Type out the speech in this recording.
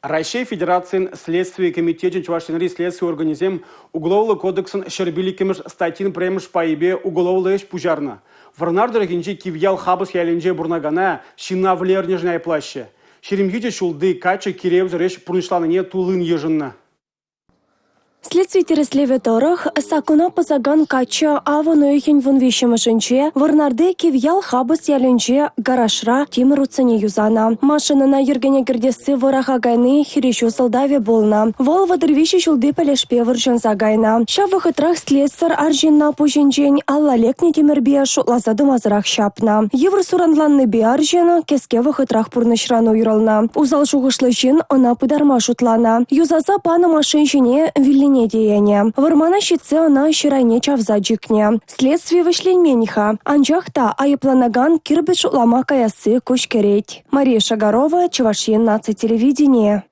Раҫҫей Федерацийӗн Следстви комитечӗн Чӑваш Енри следстви органӗсем Уголовлӑ кодексӑн 105-мӗш статйин пӗрремӗш пайӗпе уголовлӑ ӗҫ пуҫарнӑ. Вӑрнар тӑрӑхӗнчи Кивьял Хапӑс ялӗнче пурӑнакана ҫынна вӗлернӗшӗн айӑплаҫҫӗ. 27 ҫулти каччӑ киревсӗр ӗҫ пурнӑҫланине туллин йышӑннӑ. Следстви тӗрӗслевӗ тӑрӑх, саккуна пӑсакан каччӑ авӑн уйӑхӗн 13-мӗшӗнче Вӑрнарти Кивьял Хапӑс ялӗнче гаражра тимӗр утсене юсанӑ. Машинӑна йӗркене кӗртесси вӑраха кайни хирӗҫӳ сӑлтавӗ пулнӑ. Вӑл 33 ҫулти пӗлӗшпе вӑрҫӑнса кайнӑ. Ҫав вӑхӑтрах следсӑр арҫынна пуҫӗнчен алла лекнӗ тимӗрпе шутласа тӑмасӑрах ҫапнӑ. Йывӑр суранланнипе арҫын кӗске вӑхӑтрах пурнӑҫран уйрӑлнӑ. Усал шухӑшлӑ ҫын ӑна пытарма шутланӑ. Юсаса панӑ машин ҫине виллине тиенӗ. Вӑрмана ҫитсе ӑна ҫӗр айне чавса чикнӗ. Следстви вӗҫленмен-ха. Анчах та айӑпланакан кирпӗч шутлама каясси куҫ кӗрет. Мария Шагарова, Чӑваш Ен наци телевиденийӗ.